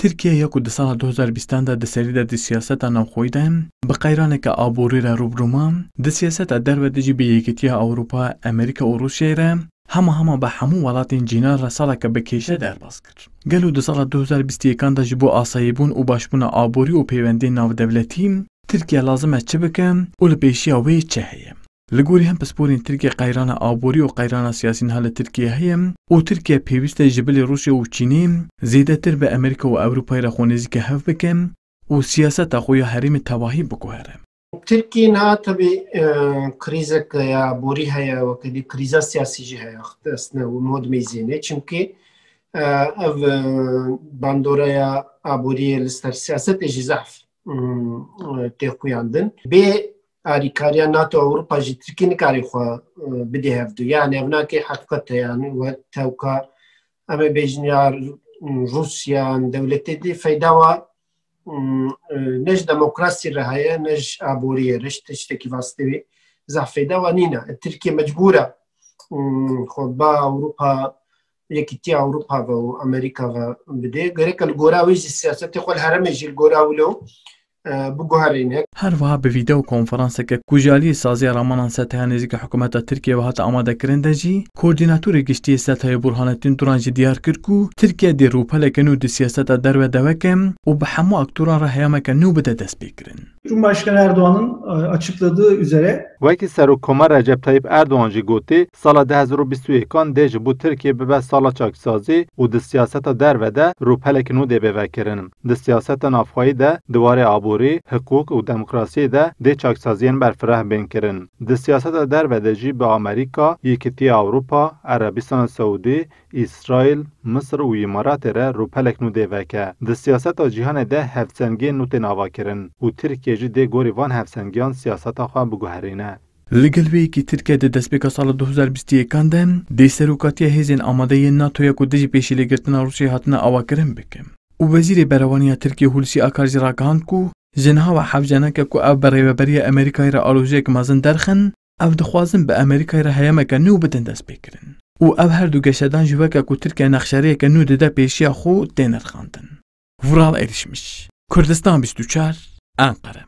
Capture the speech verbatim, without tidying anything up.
Tirkiye ya ku di sala du hezar bîstan de di serî de di siyaseta navxweyî de bi qeyraneke aborî re rû bi rû ma, di siyaseta derve de jî bi Yekîtiya Ewropa, Amerîka û Rûsyayê re hema hema bi hemû welatên cînar re saleke bi kêşe derbas kir. Gelo di sala du hezar bîst û yekan de ji bo asayîbûn û başbûna aborî û peywendiyên navdewletî Tirkiye lazim e çi bike û li pêşiya wê çi heye? Li gorî hin pisporên Tirkiye qeyrana aborî û qeyrana siyasî niha li Tirkiye heye û Tirkiye pêwîst e ji bilî Rûsya û Çînê zêdetir bi Amerîka û Ewropayê re xwe nêzîkî hev bike û siyaseta xwe ya herêmê tevahî biguhere. Tirkiye niha tabii, e, krîzeke ya aborî heye, weke dî krîza siyasî jî heye, aslında û mod meyzêne. Çimkî, e, ev, e, bandora ya aboriyê li ser siyasetê jî zehf, mm, e, tê xuyandin. Bê alîkariya NATO, Ewropa jî Tirkiye nikare xwe, e, bidê hevdu. Yani ev nake heqîqet e, yani we tewka em ê bêjin ya Rûsya, dewletê dî feyda wa, mm, e, ne ji demokrasî re heye, ne ji aboriyê re, ji tiştekî vastê wê zehf feyda wa nîne. Tirkiye mecbûr e, mm, xwe ba Ewropa, Yekîtiya Ewropa ve û Amerîka ve bidê. Gereke li gora wê jî siyasetê xwe li herêmê jî li gora wilo, e, biguherîne. Her wiha bi vîdeo konferanseke ku ji aliyê saziya Ramanan Seteya nêzîkî hikûmeta Tirkiye ve hate amadekirin de jî, koordînatorê giştî yê Seteyê Burhanettin Duran jî diyar kir ku Tirkiye dê rûpeleke nû di siyaseta derve de veke û bi hemû aktoran re heyameke nû bide destpêkirin. Cumhurbaşkanı Erdoğan'ın, e, açıkladığı üzere, Wekî Serokkomar Recep Tayyip Erdoğan jî gotê, sala du hezar û bîst û yekan dê ji bo Tirkiye bibe sala çaksazî û di siyaseta derve de rûpelek nû dê bê vekirin. Di siyaseta navxweyî de, di warê aborî, hiqûq û demokrasiyê de dê çaksaziyên berfireh bên kirin. Di siyaseta derve de jî bi Amerîka, Yekîtiya Ewropa, Erebistana Seûdî, Îsraîl, Misir û Îmaratê re rûpelek nû dê veke. Di siyaseta cîhanê de hevsengiyên nû tên avakirin û Tirkiye jî dê gorî van hevsengiyan siyaseta xwe biguherîne. Li gel vê yekê Tirkiye di destpêka sala du hezar bîst û yekan de dê serokatiya hêzên amade yên NATOyê ku dijî pêşîlêgirtina Rûsyayê hatine avakirin bike. Û Wezîrê Berevaniya Tirkiye Hulusi Akar jî ragihand ku ji niha ve hevce nake ku ev bi rêveberiya Amerîkayê re aloziyek mezin derxin, ev dixwazin bi Amerîkayê re heyameke nû bidin destpêkirin. Û ev her du geşedan jî weke ku Tirkiye nexşeriyeke nû dide pêşiya xwe tê nirxandin. Vural Erişmiş, Kurdistan bîst û çar, Enqere.